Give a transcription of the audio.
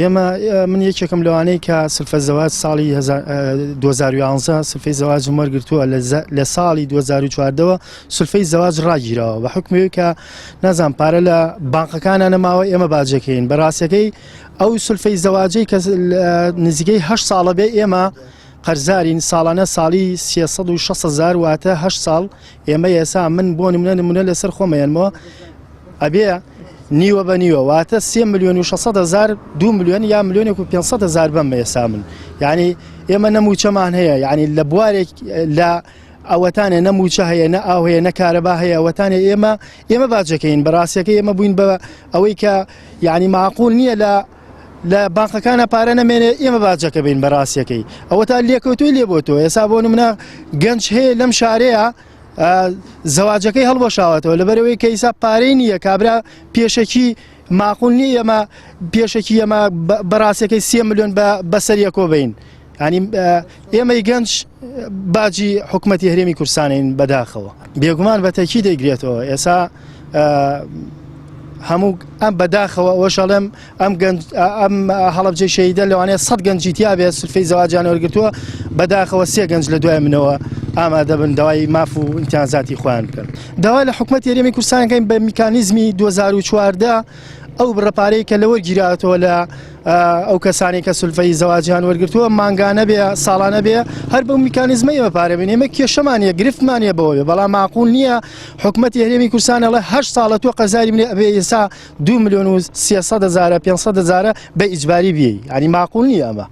ئێمە من یەکێکم لەوانەی کە سلفە زەواج ساڵی 2011 سلفەی زەواجم وەرگرتووە لە ساڵی 2014ەوە سلفەی زەواج ڕاگیراوە بە حکومی کە نازان پارە لە بانقەکانە نەماوە ئێمە باجەکەین بەڕاستەکەی ئەو سلفەی زەواجەی کە نزیکەی 8 ساڵە بێ ئێمە قەرزارین ساڵانە ساڵی 360 هزار واتە 8 ساڵ ئێمە ئێسا من بۆ نمونە نمونە لەسەر خۆمەیەنمەوە ئەبێ نیوە بە نیوە واتە سێ ملیۆن و 600 هزار دو ملیۆن یا ملیۆنێک و 500 هزار بەم ئێسا من یعنی ئێمە نەموچەمان هەیە یعنی لە بوارێک لە ئەوەتانێ نە موچە هەیە نە ئاو هەیە نە کارەبا هەیە ئەوەتانێ ئێمە ئێمە باجەکەین بەڕاستەکە ئێمە بووین بە ئەوەی کە یعنی معقول نییە لە لە بانقەکانە پارە نەمێنێ ئێمە باجەکە بین بەڕاستەکەی ئەوە تا لێکەوتوی لێ بۆ تۆ ئێسا بۆ نمونە گەنج هەیە لەم شارەیە زەواجەکەی هەڵوەشاوەتەوە لەبەرەوەی کە ئیسا پارەی نییە کابرا پێشەکی ماقول نییە ئێمە پێشەکی ئێمە بەڕاستەکەی سێ ملیۆن بەسەر یەکۆ بین ینی ئێمەی گەنج باجی حکوومەتتی هەرێمی کوردستانین بەداخەوە بێگومان بە تەکی دەیگرێتەوە ئێسا هەموو ئەم بەداخەوە ئەوەشەڵێم ئەم گەنج ئەم هەڵەبجەی شەهیدە لەوانەیە سەد گەنجی تیا بێت سلفەی زەواجیان وەرگرتووە بەداخەوە سێ گەنج لە دوای منەوە ئامادە بن داوای ماف و ئیمتیازاتی خۆیان بکەن داوا لە حکومەتی هەرێمی کوردستان کەین بە میکانیزمی 2014 ئەو بڕە پارەی کە لەوە گیراتەوە لە ئەو کەسانی کە سولفەی زەواجیان وەرگرتووە مانگانە بێ ساڵانە بێ هەر بەو میکانیزمە ئێمە پارە بین ئێمە کێشەمان نیە گرفتمان نیە بەوە بێ بەڵام معقول نییە حکومەتی هەرێمی کوردستان ئەڵێ هەشت ساڵە تۆ قەرزاری منی ئەبێ ئێستا 2 ملیۆن و 300 هەزارە 500 هەزارە بە ئیجباری بیەی یعنی معقول نییە ئەمە.